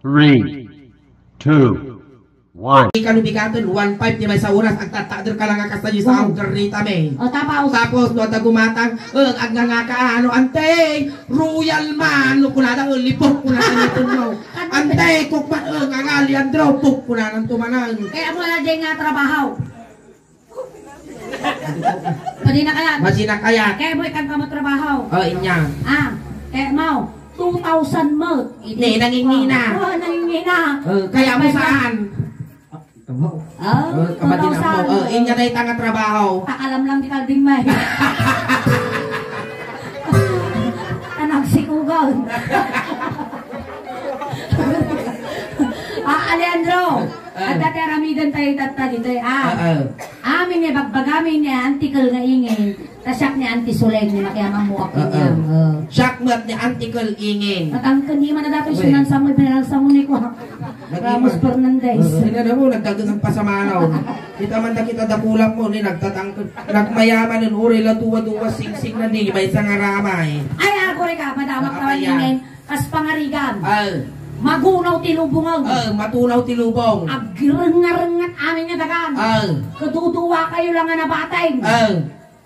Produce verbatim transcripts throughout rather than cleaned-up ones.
Three, two, one. Ikaw no bigaten, one five ti maysa oras, agtattader ka lang a kasta di sa, hmm, ang garnita, me. O, tapos? Tapos, no, adda gumatang, eh, agngangaka, ano, "Ante, royal man," no, kunada, eh, lipok, kunada, nipon mo. "Ante, kukmat, eh, nga nga, Leandro, puk," kunada, tumanan. Kaya mo na din nga trabaho. Madi na kaya? Madi na kaya? Kaya mo ikanta mo trabaho. O, inya. Ah, kaya mo, two thousand mo. Ne, nangingina. O, nangingina. O, kaya mo saan? Ah, o, kabadi na mo. Two thousand. O, inya na itang trabaho. Takalam lang di kalding may. Anak si Kugaw. Ah, Alejandro. Ah. Adda ti aramiden tayo tatta ditoy, ah. Ah, ah. Amin ni bagbagami ni Antikel nga ingin, ta siak ni Anti Suleng ni makiamammuak. Ah, ah. Inyam, ah. Siak met ni Antikel ingin. Tatangken ni man na datoy, wen, sunan Samuel, binalang Samuel ni Kuak. Ramos Fernandez. Ah, ina na mo, nagdagang pasamanaw. Kita man da kita dakulak mo, ni nagtatangken. Nagmayaman nun, uri la duwa-duwa, singsing na ni, may isang aramay. Ay, ako rin ka, madamak naman. Nakapaya. Ingin. Kas pangarigan. Ah. Magunaw ti lubongag. Ah, matunaw ti lubong. Agrengarengat amin nga dagan. Ah. Kaduduwa kayo lang nga nabateng. Ah.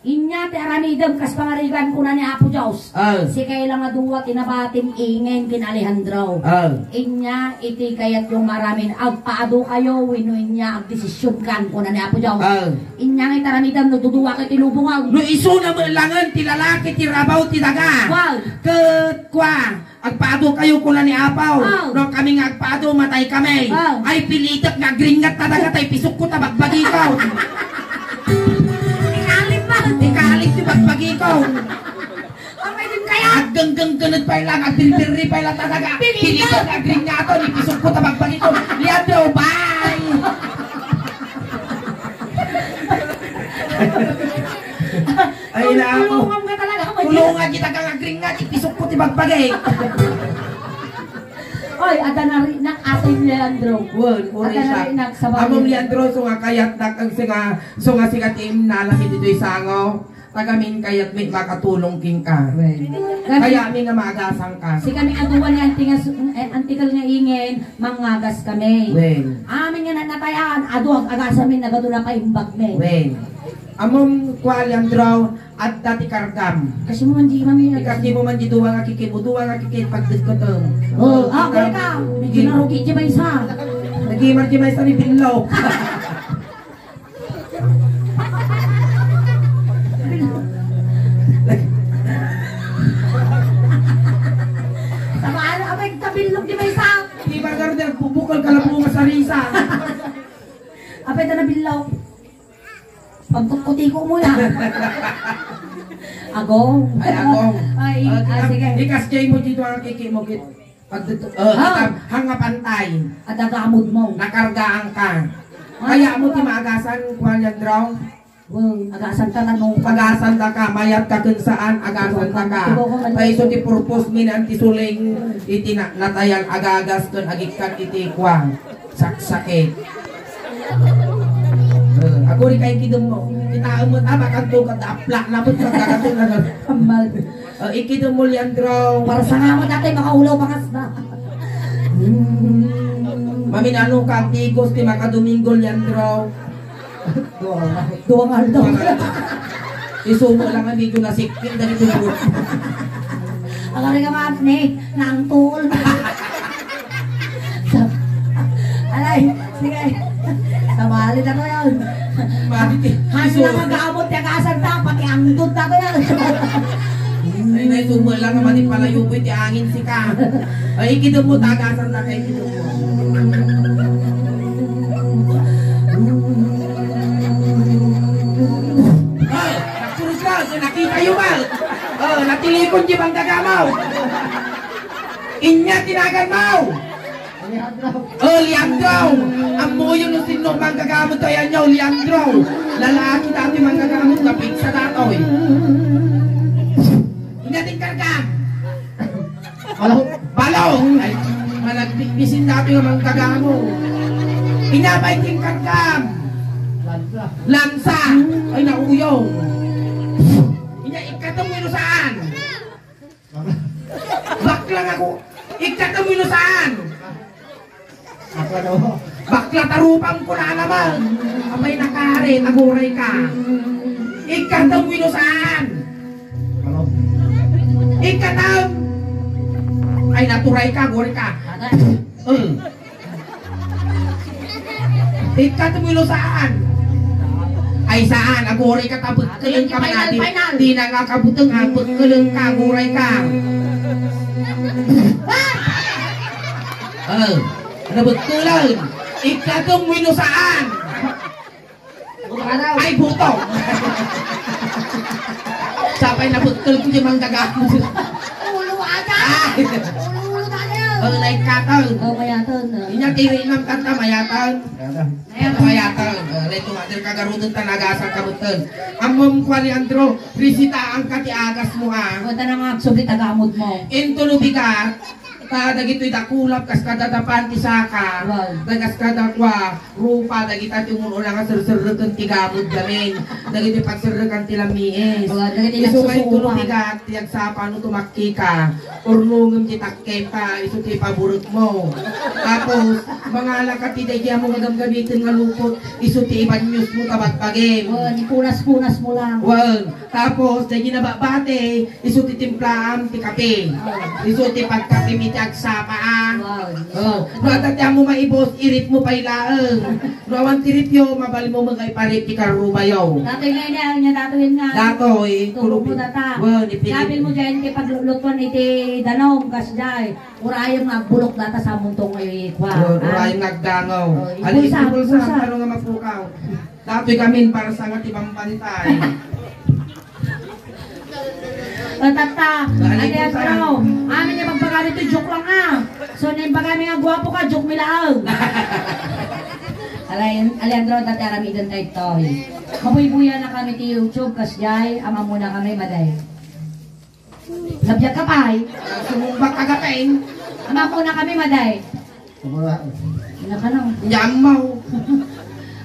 Inya ti aramidem kas pangarigan kuna ni Apo Dios. Ah. Sikayo lang nga duwa ti nabatim ingen ken Alejandro. Ah. Inya iti kayatyo nga aramid, agpaado kayo wenno inya agdesisyon kan kuna ni Apo Dios. Ah. Inya nga iti aramidem no duduwa kayo ti lubongag. No isu na met langen ti lalaki ti rabaw ti daga. Wow. Ket kua, Agpaado kayo kuna ni Apaw. Aw. No kami nga agpaado, matay kami. Aw. Ay, pilitek nga agringat ta daga tay pisukko ta bagbagikaw. Ikalit pa. Ikalit ti bagbagikaw. Apay din kaya? Aggenggenggened pay lang, agbirbirri pay lang ta daga. Pilitek. Pilitek nga agringato, ni pisukko ta bagbagikaw. Liado, bye! Ay, ina mo. Tulungan ka talaga, Maria. Tulungan kita kang agringat, ipisukko ti bagbagi. Oy, adda narinak, Ate Leandro. Wen, uri siya. Adda narinak sa bagay. Among Leandro, so nga kayatnak, ang singa, so nga singa ti imnalami ditoy sango. Tagamin kayatmi makatulong kenka. Wen. Kayatmi nga maagasangka. Sikami a duwa ni Anti nga su-, eh, Antikel nga ingen, mangagas kami. Wen. Amin nga natnatayan, adu ag-agasanmi, nagadu na paimbagmi. Wen. Ammom kua, Leandro, adda ti kargam. Kasi mo man di, mami. Ikasi mo man di duwa nga kikit, o duwa nga kikit, pagdikketem. Oh, ah, okay ka. Medyo narugi di maysa. Nagimar di maysa ni Billo. Tama, ano, abay, kabilog di maysa. Di ba, Garo, nagbubukol ka lang bunga sa risa. Apay ta nabillaw. Pagkutkutiko mo na. Agong. Ay, agong. Ay, ah, sige. Ikas jay mo dito ang kiki mo, git. Pag dito, oh, ah, kita, hanga pantay. Adagamod mo. Nakargaan ka. Ah. Kaya mo ti maagasan, kuan yan, draw? Well, agasan ka na, no? Agasan ta ka, mayat ka kun saan, agasan ta ka. Ito ko, ito ko, ito ko. Paiso ti purpose mi nan ti suling, iti na-, natayan agagas kun agikkan iti kuan. Saksakit. Eh, aguri kay kidem mo. Kitaem mo, ah, makanto ka, dapla na mo, pagkakatun na. Amal. Eh, ikidem mo, Leandro. Para sa nga mo dati, makaulaw, bakas na. Maminano ka, tigos, ti makadomingo, Leandro. Duwa nga aldaw. Duwa nga aldaw. Isumo lang nga medyo nasikkin, dali tumulog. Agari ka, Ma'am, ni, nang tuol. Alay, sige. Sabali na ko yun. Mati, ti-, hangin lang ang gamot, ti agasan ta, pati angdod na ko yun. Ay, na, isumo lang nga mati palayo ko, ti angin sika. Ay, ikidem mo, tagasan na kay ikidem mo. Ah, nagkurus ka, so nakita yung mal. Oh, natilikon di manggagamaw. Inya tinagan mo. Oh, Leandro. Ammo yun no sinno manggagamot to, yan yun, Leandro. Lalaki dati manggagamot, napiksa datoy. Inya tinkargam. Balo. Balo. Ay, managbibisin dati nga manggagamo. Inya pay tinkargam. Lansa. Lansa. Ay, nauyong. Inya ikkatem wenno saan? Baklang ako. Ikkatem wenno saan? Bakla ta rupam ko na alaman. Apay nakari, aguray ka. Ikkatem wenno saan? Ikkatem. Ay, naturay ka, aguray ka. Eh. Ikkatem wenno saan? Ay, saan? Aguray ka, tabekkeleng ka man, final, adi. Final. Di na nga kabuteng, ah, bekkeleng ka, aguray ka. Ah! Ano, bekkeleng? Ikkatem wenno saan? Ay, buto! Sapay nabekkel ko di manggagamu. Ulo ata! Ay! Ulo-ulo tayo! Oh, like katon. Oh, mayatan, ah. Inya, tirinam kanta, mayatan. Mayatan. Mayatan. Oh, like tumatir ka garudon, tanagasang kamutan. Amom kwa ni Andro, risitaang ka ti agas mo, ah. O, tanang agsubli tagamod mo. Into no bigat. Ta dagitoy dakulap kas kadadapan ti saka. Wow. Dagas kadakua, rupa, dagita ti umuna nga serserreken ti gamod gamin. Dagitoy pagserrekan ti lamiis. Wow, dagiti isu nga nagsusuopan. Intuno bigat, ti agsapa no tumakki ka. Urnongem ti takkem ka, isu ti paburek mo. Tapos, mangala ka ti daydi mo nga gamgamiten nga lupot, isu ti ibanyos mo, tabatbagem. Wow, ipunas-punas mo lang. Wow. Tapos, daydi nababati, isu ti timplaam ti kape. Oh. Isu ti pagkapem iti agsapa, ah. Wow. Oh. No, adda ti ammo maibus, iripmo pay laeng. No, awan ti ripyo, mabalin mo nga iparip ti karrubayo. Datoy nga ini, anya datoy nga. Datoy, tubog mo data. Wow, ipili. Sabi mo dyan, kay paglulutuan iti danum, kas dyan. Urayem nga agbulok data sa muntong nga ikwa. Wow, ah. Urayem nga agdangaw. Oh, ali, ibulsa, ibulsa, ibulsa. Ano nga mapukaw? Datoy kami, para sa nga ti bambantay. O, tatta, ano yan, bro? Amin yung magpagano ito, joke lang, ah. So, naimbag kami nga guwapo ka, joke mi laang. Alay-, Alejandro, dati aramiden tayo ito, eh. Mabuybuyan na kami ti YouTube, kas jay, ama muna kami, maday. Nabiyag ka pay. Sumumbak ka gapin. Ama muna kami, maday. Sumumbak. Ina ka na. Yamaw.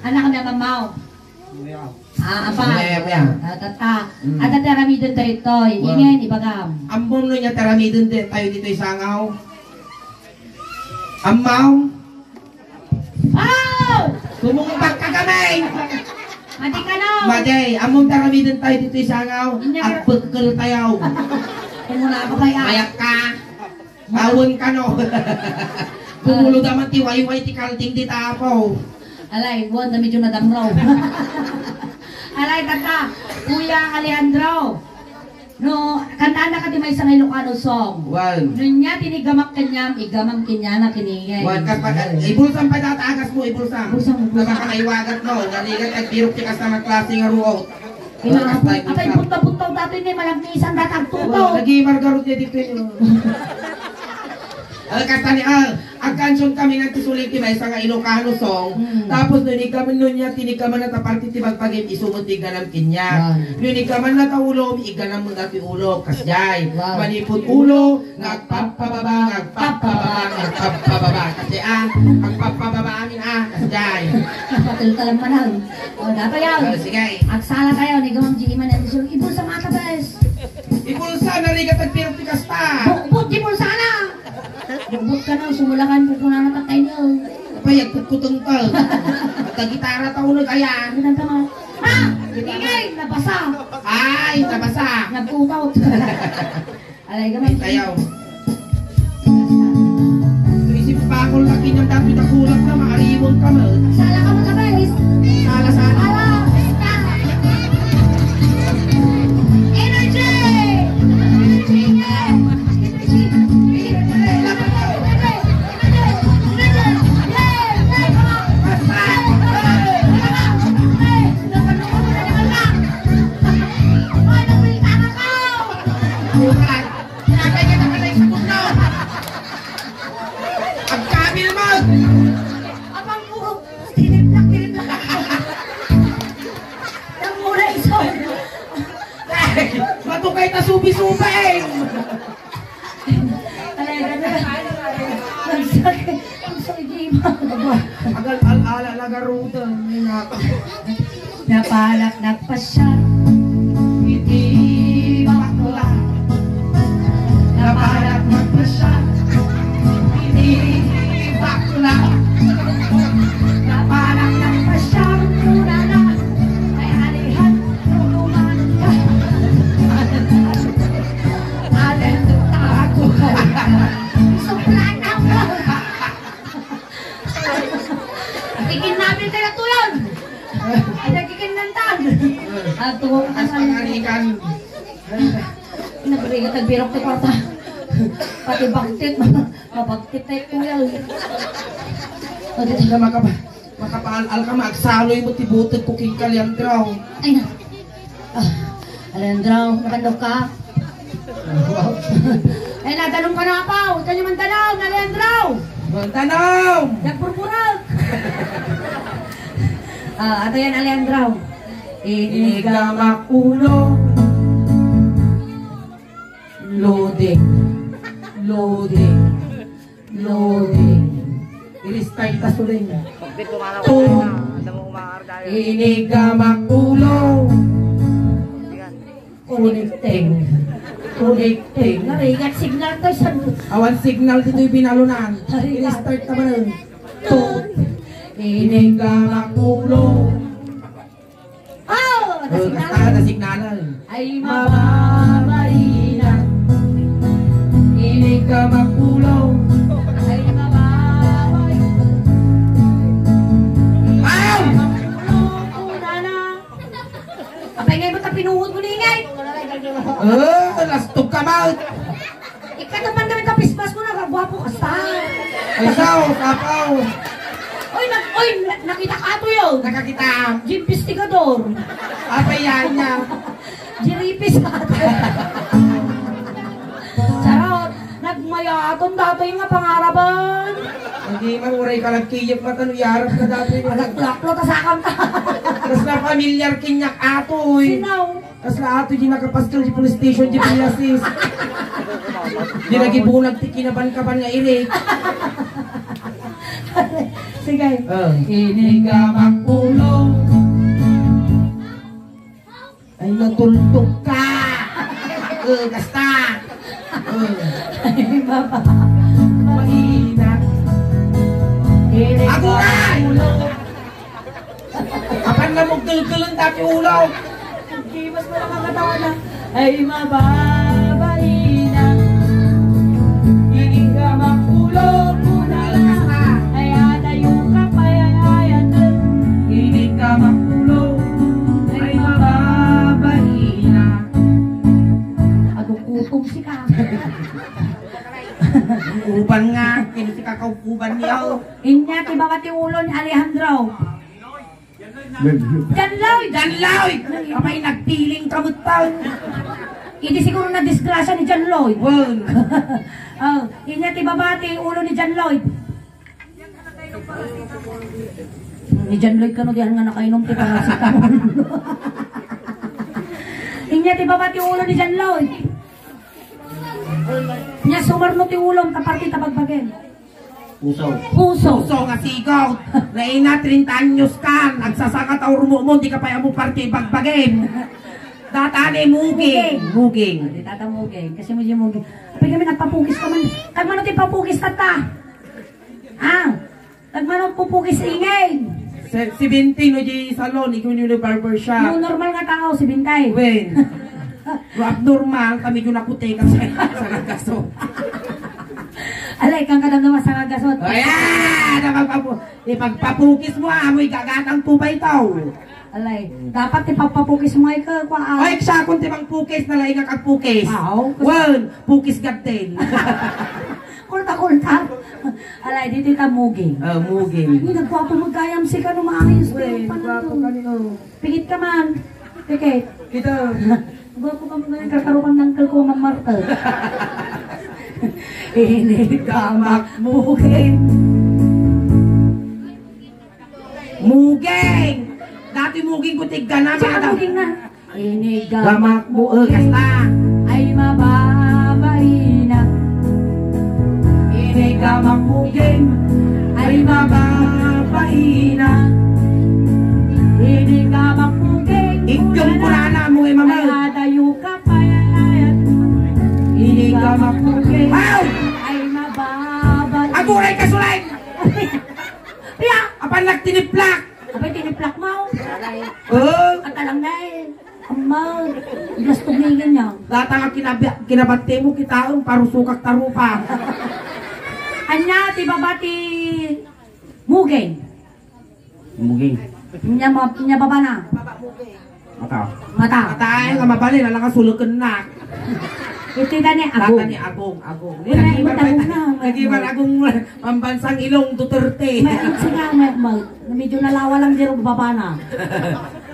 Anak kami, amamaw. Ah, apa? Kuya, kuya. Ah, tata. Mm. Ata taramiden tayo ito. Wow. Ingen, ibagam. Ammom no niya taramiden tayo ditoy sangaw. Ammaw. Aw! Sumumbak ka kami! Madi ka, no? Madi, ammom taramiden tayo ditoy sangaw. Inya ka- Agbekkel tayo. Kumuna ka pa, ya. Mayak ka. Awan ka, no? Bumulo naman ti wayway ti kalding di tapo. Alay, wan, da medyo nadamraw. Alay, tata, Kuya Alejandro. No, kantaanna ka ti maysa nga Ilocano song. Wan. No nia ti nigamak kaniam, igamam kaniana kiningay. Wan, kas pag-, ibulsam pa data agas mo, ibulsam. Ibulsam, ibulsam. Baka maiwagat mo, narigat, nagbirok ti kasta nga klase nga ruot. Ina-, apay, apay, butta-butta dati ni malagnisan datang tuto. Oh, lagi margarot niya dito yun. Ah, kasta ni, ah, agkansion kami nga ti suling ti maysa nga Ilocano song. Hmm. Tapos no, inigkaman no niya, tinigkaman na ta parte ti bagbagim, isu met ti igganam kaniak. Wow. No, inigkaman na ta ulom, igganam met ti ulok. Kasjay. Wow. Manipud ulo, nga agpapababa, nga agpapababa, nga agpapababa. Kasi, ah, agpapababa amin, ah, kasjay. Patul ka lang manang. O, dapat yan. O, sige. Agsala tayo, ni Gawang G. Iman, ibulsa mata, bes. Ibulsa, narigat agpirok ti kasta. Bu-, bu-, di bulsa na. Bukbuk ka na, sumulakan, pupunan na tatay niyo. Payag kutkuteng ka. At gitara ta uneg, ayan. Gitara ta, ma-, ah! Ingay! Nabasa! Ay, nabasa! Nagkutaw. Alay, gamay. Ayaw. Isip bakol na kinyang dati na kulang na, maariwang ka mo. Sala ka mo, guys. Sala, sala. Ala, basta. Energy! Energy, yeah! Energy! Agkabil mo! Abang mo! Tiniplak, tiniplak! Nang mula iso! Ay, matukay ta subi-subi! Talaga na. Ang sakit. Ang sakit, Ima. Aba, agal al-ala na garutan. Ay, nako. Napalak nagpasya. Iti bakla. Napalak nagpasya. Iti bakla. As pangarikan. Nagrigat, nagbirok ti kwarta. Pati baktit, mabaktit tayo, kuya. Adi na makapa, makapaal-al ka, magsaloy mo ti butek ko king Kaliandraw. Ay na. Ah, Alejandro, nakandok ka? Eh, nadanom ka na, apaw. Ikaw naman danom, Alejandro. Danom! Nagpurpurak. Ah, ato yan, Alejandro. Inigamak ulo. Loading. Loading. Loading. I-restart ta suling. Two. Inigamak ulo. Connecting. Connecting. Narigat signal to, san- Awan signal ditoy binalunan. Narigat. I-restart ta manen. Two. Inigamak ulo. Oh, nasignalan. Nasignalan. Ay, mababaina. Inigamak ulo. Ay, mababaina. Ay! Inigamak ulo, kunana. Apay nga iba ta pinuhot mo ni ingay? Eh, lastog ka, Mal. Ikatapan kami ka Christmas mo, nagagwapo ka sa. Ay, sao, sapaw. Oy, nag-, oy, na-, nakita ka ato yun. Nakakita. Di investigador. Apa yan niya? Di ripis ato. Charot. Nagmayaton datoy nga pangaraban. Hindi man, uray ka nagkiyek matan, uyarap na datoy. Nagplaplo, tas akam ta. Tas na familiar kinyak ato, eh. Sinaw. Kasla ato di nakapastel di police station di Villasis. Di nagibunag ti kinaban-kaban nga irik. Sige. Ah. Inigamak ulo. Ay, natultog ka. Eh, kasta. Eh. Ay, baba. Mahina. Aguray! Apan na magduldulan dati ulo. Gimas mo lang ang katawan na. Ay, mababaina. Ining ka makulog mo na lang. Ay, atayo ka pa yan, ay, atayo. Ining ka makulog. Ay, mababaina. Adukutom si ka. Ang uban nga, kini si kakaukuban niya, oh. Inya, ti baba ti ulo ni Alejandro. John Lloyd! John Lloyd! Apay, nagpiling ka met taon. Idi siguro na disgrasya ni John Lloyd. Wen. Oh, inya ti baba ti ulo ni John Lloyd. Ni John Lloyd kano diyan nga nakainom ti paracetamol. Inya ti baba ti ulo ni John Lloyd. Nya sumarno ti ulom ta parte ta bagbagem. Puso. Puso. Puso nga sigaw. Naina, treinta anyos ka, nagsasaka ta urmo mo, di ka pay ammo parte bagbagem. Data ni Muging. Muging. Muging. Di tata Muging. Kasi mo yung Muging. Apay kami nagpapukis ka man. Kag mano ti papukis tata? Ah. Kag mano pupukis ingay? Se-, seventy no di salon, ikaw yung barber shop. Yung normal nga tao, seventy. Wen. No abnormal, kami yung nakuti kasi sa nagkaso. Alay, kang kadam naman sa nagkaso. Ayan! Napagpapu-, ipagpapukis mo, ah, amoy gagatang tubay tao. Alay, dapat ipagpapukis mo ay ka, kwa, ah. Ay, siya kung timang pukis, nalaing ang pukis. Ah, oo. Wen, pukis gadden. Kulta-kulta. Alay, dito ka Muging. Ah, Muging. Uy, nagwapo magkayam si ka, no, maayos. Uy, kayo pa na gwapo to. Ka, no. Pigit ka man. Pigit. Kita. Gwapo ka man, kakarukan ng kalko, Ma'am Marta. Ini ka, Mac Muging. Muging! Dati Muging ko tigana, Tsaka mada. Muging na. Inigamak mo, eh, kasta. Ay mababaina. Inigamak mo, Muging. Ay mababaina. Inigamak mo, Muging. Igam ko na na mo, eh, mama. Ay adayo ka, payayat. Inigamak mo, Muging. Wow! Ay mababaina. Aguray ka, Sulay! Pia! Apan nagtiniplak! Abay, tiniplak mo. Oh. Katalang na eh. Ama, mas tumigil niya. Data nga kinab-, kinabati mo, kitaon, parusukak tarupa. Anya, ti baba ti Muging. Muging. Nya ma-, nya baba na. Mata. Mata. Mata, ay, nga mabalin, ala ka sulukennak. Iti da ni Agong. Tata ni Agong, Agong. Wala, nag-iwan, matagong na, nag-iwan Agong pambansang Ilong Duterte. May, sige, may, may, medyo nalawa lang diro babana.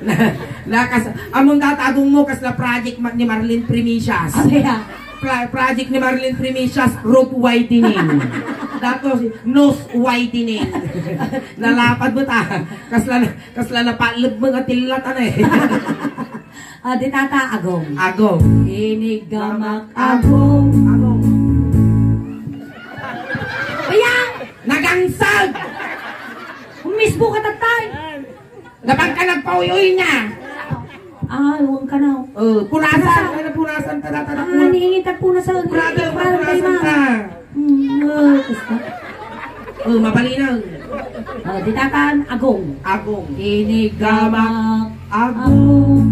Na, nakas, amon tatagong mo, kasla project ma-, ni Marlene Primicias. Abi, ah. Pra-, project ni Marlene Primicias, road widening. Tapos, nose widening. Nalapad mo ta. Kasla, kasla napaleb mo nga tillat, ano eh. Ah, di tata, Agong. Agong. Inigamak, Agong. Agong. Ayan! Nagangsag! Mismo ka, tatay! Napagka nagpauy-uy niya. Ah, huwag ka na. Oh, punasan. Punasan. Ano, punasan, tara, tara, Ah, puna-, niingit at punasan. Brother, Brother, punasan kay ta. Hmm, oh, basta. Oh, mabalinaw. Oh, di tatan, Agong. Agong. Inigamak, Agong.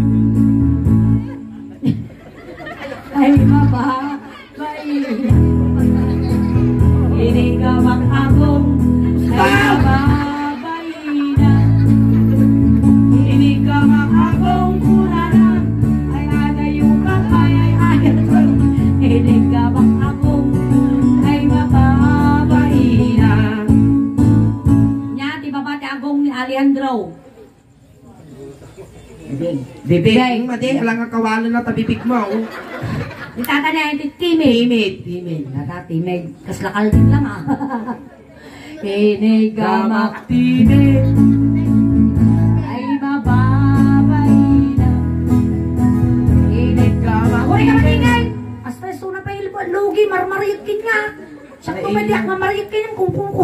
Ay, maba. Baina. Inigamak, Agong. Ay, babaina. Inigamak, Agong, kunana. Ay, adayo ka, ay, ay, ay. Inigamak, Agong. Ay, mababaina. Nia, ti baba ti Agong ni Alejandro. Bibig. Bibig. Bibig. Hmm, madi, ala nga kawalen na ta bibig mo, oh. Di tata niya, iti timid. Timid. Timid. Nata, timid. Kasla kalding lang, ah. Inigamak timid. Ay, mababaina. Inigamak timid. Uy, ka matingay! Hasta isuna pa ilbo, lugi, marmariyot kin nga. Sakto ba diak nga marikit yung kungkong ko?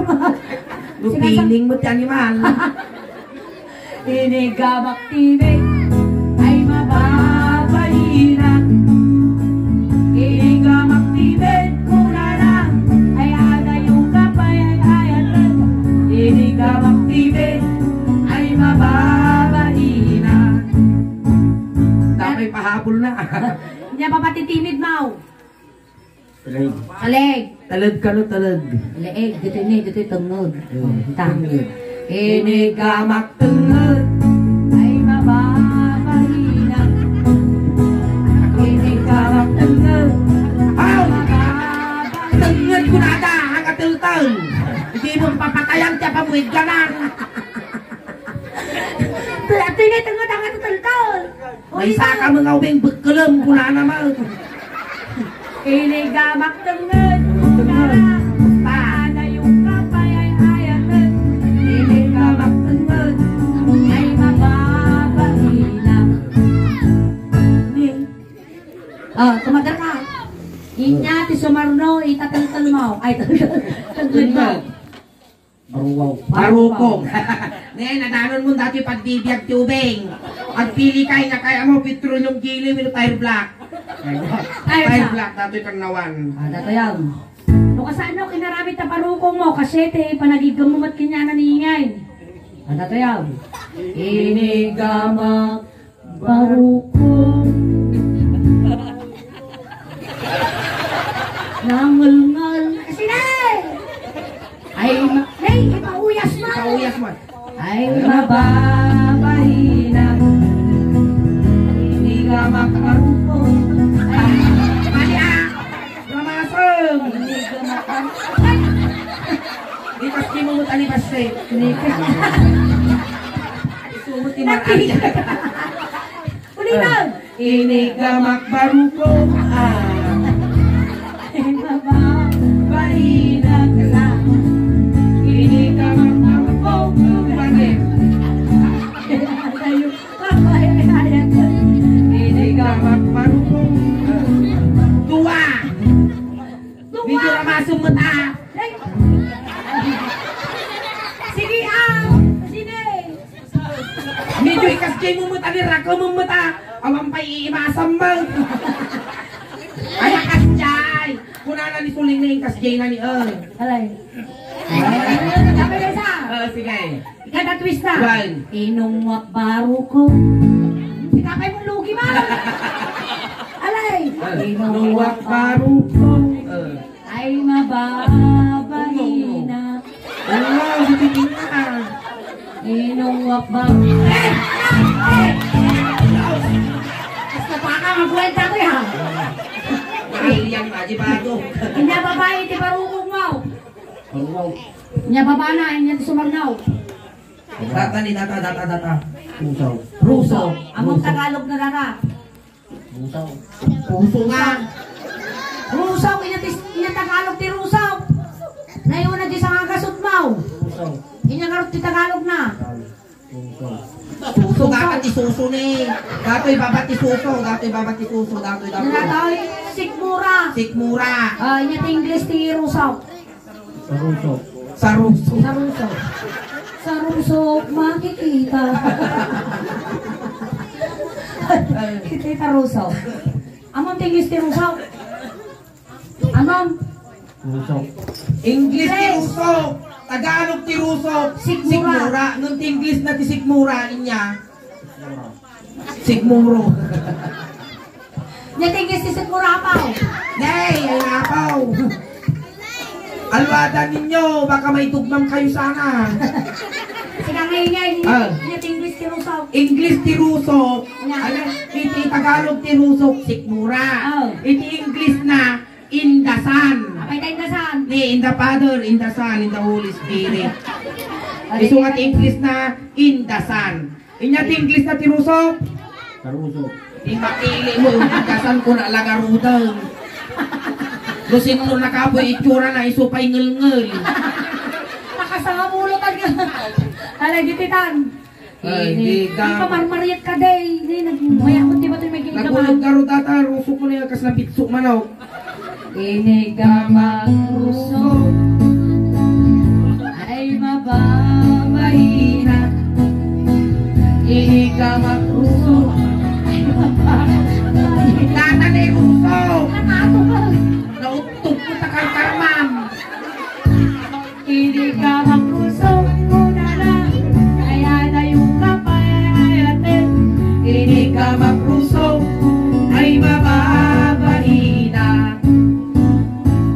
No feeling mo ti animal. Inigamak timid, ay mababaina. Inigamak timid, kunana, ay adayo ka pa, ay, ay, ay. Inigamak timid, ay mababaina. Damay pahabol na. Nia, papatitimid, Mau. Talag. Talag. Talag kano, talag. Leeg, ditoy ni, ditoy tengnged. Hmm, ta. Tengnged. Inigamak tengnged. Ay, mababalina. Inigamak tengnged. Aw! Mababalina. Tengnged ko na ada, ang atiltang. Hindi mo papatayan siya, pamuwid ka na. Ito, ito, ito, ito, ito, ito, ito. Maysa ka mga ubing bekkelem, kunana man. Inigamak tengnged, kunana. Panayo ka pay ay ayaten. Inigamak tengnged, ay mababalina. Ah, tumagal ka. Inya ti sumarno, ita teltel mo. Ay, teltel mo. Baruwaw. Barukong. Ne, nadanon mo dati pagbibiag ti ubing. Agpili kay na kaya mo, petroleum jelly wenno tire black. Tire black. Tire black dati kannawan. Ah, datoy yan. No kasano kinaramid ta barukong mo, kasi ti panagiggam mo met kaniana ni Ingay. Ah, datoy yan. Inigamak Barukong. Nangelngel. Sine? Ay, ma-, Nay, ipauyas mo. Ipauyas mo. Ay, mababaina. Inigamak barukong. Ay, mali, ah. Ramasem. Inigamak barukong. Di pas di mo mo tali, paste. Inigamak. Isuot ti Maragya. Ulitan! Inigamak barukong, ah. Baina ka lang. Inigamak barukong, bakit? Inigamak barukong. Dua! Dua! Medyo ramasem met, ah. Sige, ah! Sige! Medyo ikasjay mo met, ani, rakem mo met, ah. Awan pay iimasam mo. Ay, kasjay. Kunana ni Suling na yung kasjay na ni, eh. Alay. Sabi na isa. Ah, sige. Kada twist na. One. Inungwak barukong. Sinapay mo lugi, ma. Alay. Ah, inungwak barukong. Ah. Ay, mababaina. Wow, bibitin na. Inungwak ba? Eh! Eh! Kuwenta ko yan. Ay, yan, Aji Bago. Inya babae ti barukog mo. Barukog. Inya babana, inya ti sumarnaw. Data ni data, data, data. Rusaw. Rusaw. Among Tagalog na data. Rusaw. Puso nga. Rusaw, inya ti, inya Tagalog ti rusaw. Layo na di sa nga gasut mo. Rusaw. Inya ngarud ti Tagalog na. Suso. Suso, dapat ti suso ni. Datoy baba ti suso, datoy baba ti suso, datoy, datoy. Datoy, sikmura. Sikmura. Ah, inya ti English ti ruso. Saruso. Saruso. Saruso. Saruso, makikita. Kita ruso. Amon ti English ti ruso. Amon. Ruso. English ti ruso. Tagalog ti ruso. Sikmura. Sikmura. Ngem ti English na ti sikmura, inya. Sikmuro. Nya ti English ti sikmura, apaw. Nay, ay, apaw. Alwada ninyo, baka maitugmam kayo sana. Sika nga ingay, Ah. Nya ti English ti ruso. English ti ruso. Nya. Ano, iti Tagalog ti ruso, sikmura. Oh. Iti English na, indasan. Apay ta indasan? Ni, in the Father, in the Son, in the Holy Spirit. Isu nga ti English na, indasan. Inya ti English na ti ruso? Karuso. Di mapili mo, indasan ko na lagarudang. Lusin mo na kapoy itsura na, isu pay ngelngel. Nakasangamulo talaga. Alay, gititan. Ay, di Di ka. Pamarmariat ka, day. Di, nag-, mayakot, di ba, ito may Nagulog ginawa? Ka ro, tata, ruso ko na yan, kas napitso manok. Ini ka magruso ay mababainak. Ini ka magruso ay mababainak. Tata ni ruso. Nautog ko ta karkarmam. Ini ka magruso, kunana, ay adayo ka pay ay aten. Ini ka magruso, ay mababainak.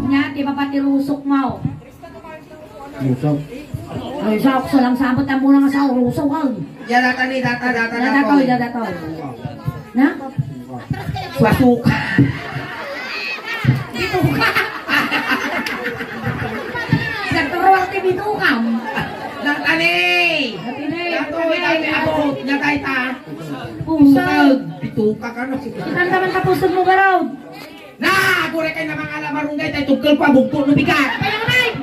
Nya, ti baba ti rusok mo. Rusok. Rusok, salang sabot ang muna nga sa rusok, ay. Data ni, data, data, Data data. Toy, data toy. Na? Suasuka. Bituka. Nagturo ti bitukam. Data ni. Data ni. Data ni, abot. Data ita. Pusag. Bituka ka, no? Itan naman ka pusag mo, garaw. Na, aguray kay namangala marunggay tay tugkel ko, agugko no bigat.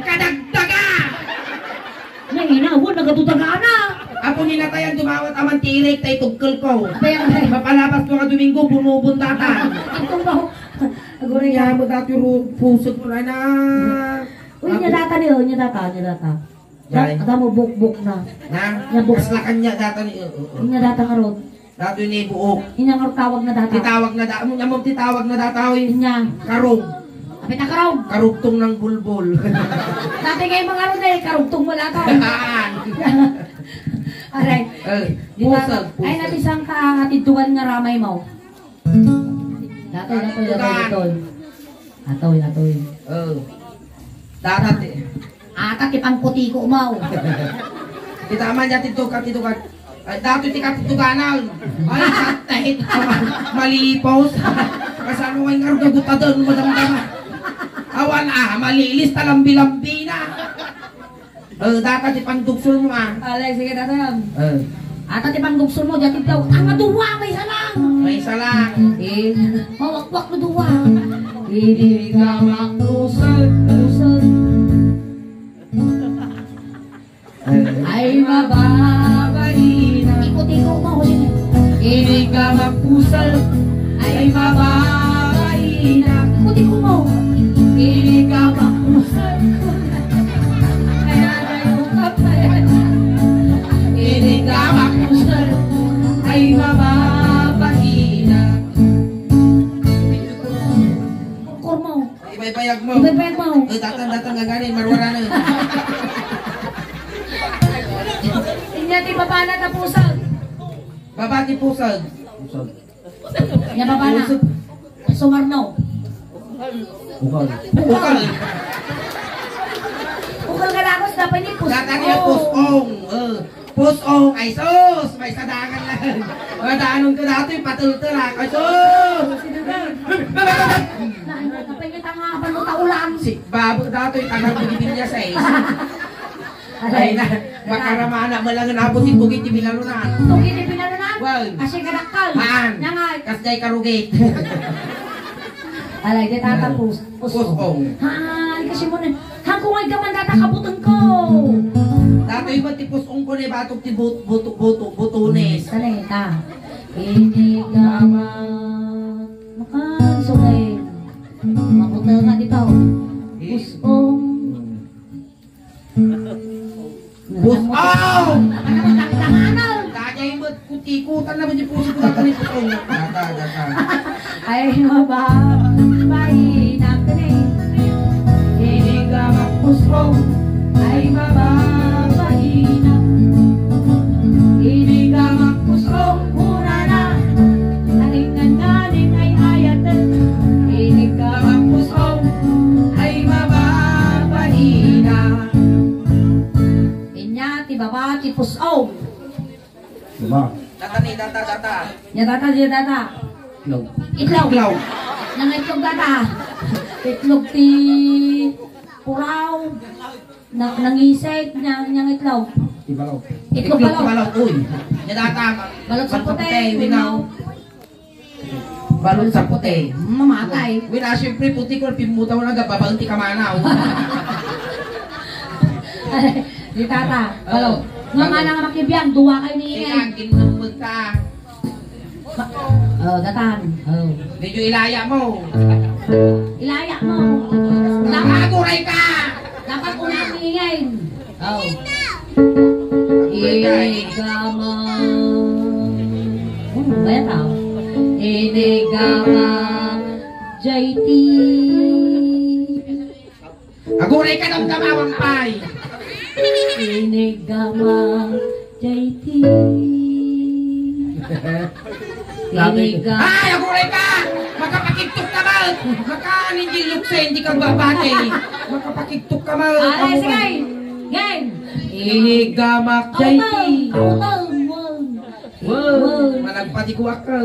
Kadagdaga! Nanginaw, nagatutagana. Apo ni natayan, dumawat aman ti irik tay tugkel ko. Mapalabas ko nga Domingo, bunubon data. Ito ba? Aguray Kaya ka. Mo dati ru-, pusag mo na na. Uy, nya data ni, oh, nya data, nya data. Jay. Ada mo bukbok na. Na? Nya buk-, Kasla kanya data ni, uh, uh, uh. Nya data karon. Datoy ni buok. Inya nga tawag na data. Titawag na da-, amon, amon titawag na data, oy. Inya. Karog. Apay ta karog? Karugtong ng bulbol. Dati kay mga ano na eh, karugtong mo lahat, oh. Aray. Eh, Di ba? Pusag, Ay, pusag. Napisang ka, atid dugan nga ramay mo. Datoy, datoy, datoy, datoy. Atoy, atoy. Oh. Dapat eh. Ata ti pangkutiko mo. Kita man dyan, tito ka, tito ka. Ay, datoy ti katituganan. Ay, satahit. Malipos. Kasano nga nga rugagutadan, madamdama. Awan, ah, malilis, talambi-lambi na. Eh, data ti pangdugsul mo, ah. Alay, sige, tatang. Eh. Ata ti pangdugsul mo, dati daw, ang aduwa, may salang. May salang. Eh, mawakwak na duwa. Hindi ka makusal, kusal. Eh. Ay, mababaina. Ikot-ikot mo, huli. Hindi ka makusal. Ay, mababaina. Ikot-ikot mo. Hindi ka makusal. Kaya tayo kapayan. Ini ka makusal ay mababainak. Kurmo. Ibaybayag mo. Ibaybayag mo. Eh, datang, datang, gaganin, marwara na. Inya ti baba na tapusan. Baba ti pusag. Pusag. Nya baba na. Sumarno. Ukal. Ukal. Ukal ka na, Ros, dapat ni pusong. Datan niya pusong. Eh, pusong. Ay, sus! May sadangan lang. Madanon ko dati, patultulak. Ay, sus! Lain ka pa niya tanga, paano taulan? Si Babo datoy, taga Pilipinas, eh. Ay, na, makaramana mo lang nga abot yung tugit ti binalunan. Tugit ti binalunan? Well. Kasi kadakkel. Haan. Nangay. Kasjay karugit. Alay, di tatapos. Pusong. Pusong. Haan, kasi mo na. Hangko nga igaman data kabuteng ko. Datoy ba ti pusong ko ni batok ti but-, buto-, buto-, butones? Talay ka. Ini gama. Makan, sungay. Maputa nga di pa, oh. Pusong. Pusong! Ano, tangtanganan? Kaya yung ba't kutikutan naman yung puso ko natin yung pusong? Data, data. Ay, mababa. Bainap na eh. Ini gama pusong. Ay, mababa. Ini gama pusong. Mura na. Aling nangaling ay ayat. Ini gama pusong. Ay, mababa. Inya ti baba ti pusong. Diba? Data ni, data, data. Nya data, nya data. Itlog. Itlog. Itlog. Nang itlog data. Itlog ti puraw. Na, nangisig, nya, nya itlog. Ti balaw. Itlog balaw. Itlog balaw, uy. Nya data. Balot sa puti, winaw. Balot sa puti. Mamatay. Wala, siyempre, puti ko, pimutaw na, gababaen ti kamanaw. Di tata, balot. Oo. Nga mana nga makibiang, duwa kayo ni Ika, Ingay. Ginambag ka. Ma-, oh, datan. Oh. Medyo ilaya mo. Ilaya mo. Dapat, Aguray ka! Dapat una ni Ingay. Oh. Igama. Hmm, bayat, ah. Inigama, J T. Aguray ka, damdamawang pay. Inigama, J T. Inigama. Ay, aguray ka! Makapakigtok ka ba? Makaanindin luksen, di ka babati. Makapakigtok ka ba? Ay, sige. Game. Inigamak, J T. Utang, utang, utang. Wow, managpatikuak ka.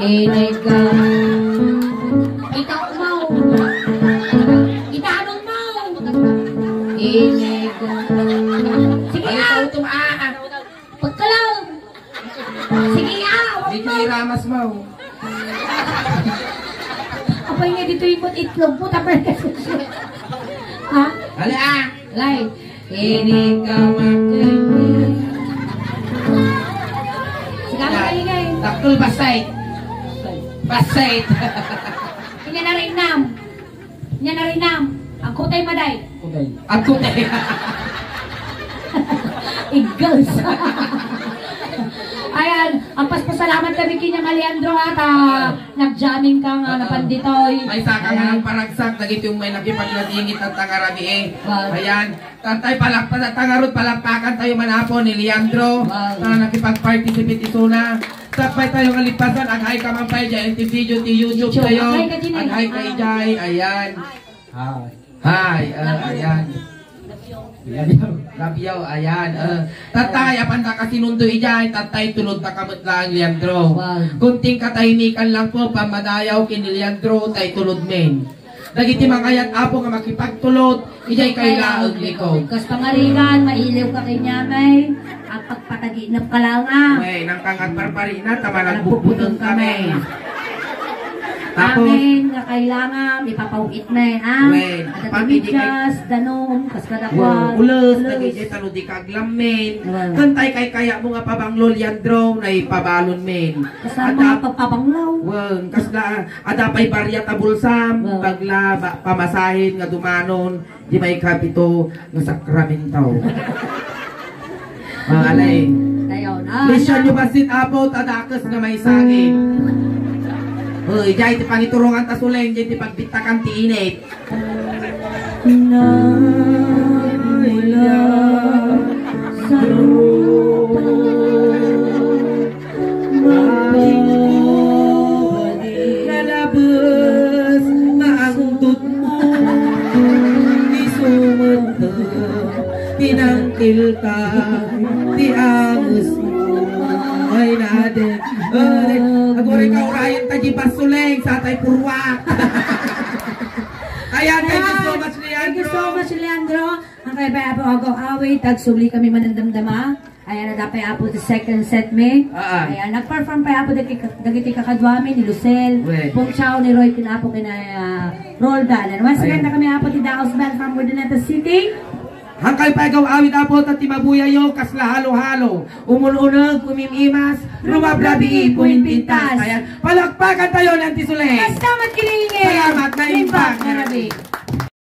Inigamak. Ikaw mo. Itanong mo. Inigamak. Sige, ah. Ikaw tum-, ah, ah. Pagkalaw. Sige, ah, wag mo. Medyo iramas mo. Apay nga dito yung itlog mo, tapos ha? Ali, ah. Lay. Ini ka makikita. Sige, ah, maingay. Taktul basay. Basay. Inya na rin nam. Inya na rin nam. Ang kutay maday. Kutay. Ang kutay. Igos. Ayan, ang paspasalamat kami kanya Maliandro ha, ta nagjamming ka nga napanditoy. May saka nga nagparagsak, dagiti umay nakipagladingit at tangarabi eh. Wow. Ayan, tatay palakpakan, tangarod palakpakan tayo manapon ni Leandro. Wow. Ta nakipag-participate isuna. Sakbay tayo nga lipasan, aghay ka man pay, dyan ti video, ti YouTube tayo. Aghay ka, Jimmy. Aghay ka, Ijay. Ayan. Hi. Hi, ah, ayan. Labiaw. Labiaw, ayan. Ah, tatay, apan da kasinundo idiay, tatay, tulod ta kamet laeng, Leandro. Wow. Kunting katahimikan lang po, pamadayaw ken ni Leandro, tay tulod men. Dagiti mangayat, Apo, nga makipagtulod, idiay kay laeng, likod. Kas pangarigan, mailiw ka kanyamay. Agpagpataginep ka lang, ah. Wen, nang kangat parparina, ta managbutbuteng kami. Tapos, amin nga kailangan, ipapawit na yan, ah. Wen, adda pati ti di kay bigas, danum, kas kadakuan. Wen, ules, ules. Dagiti tano di kaglammin. Wen. Kantay kay kaya mo nga pabanglo, Leandro, na ipabalon min. Kasama adda pagpabanglaw. Wen, kasla, adda pay barya ta bulsam, wen. Bagla, ba, pamasahin nga dumanon. Di may kapito nga sakramento. Mga alay. Dayon, ah, Mission na. Nyo basit, Apo, ta dakes nga maisangit. Uy, jay ti pangiturongan ta suleng, jay ti pagbittakan ti init. Nagmula sa lupa. Nalabes nga angtod mo, isumenta, pinangkilta, ti anges mo. Ay, nade, ay, Guri ka urayan ta di basuleng, sa tay purwak. Ayan, thank you so much, Leandro. Thank you so much, Leandro. Ang kaya pa po agaw awit, tagsubli kami manandamdama. Ayan, nadapay apo the second set me. Ah, ah. Ayan, nag-perform pa apo dagiti, dagiti kakaduami ni Lucel, Pong Chao, ni Roy, ken apo ken, ah, Roldan. And once again, kami apo ti Daos Band from Urdaneta City. Hangkay pay agaw awit apo ta ti mabuyayo kasla halo-halo. Umun-uneg, umim-imas, rumablabi, puminpintas. Ayan, palakpakan tayo ng tisuleng. Basta matkiringin. Salamat, naimbag nga rabii.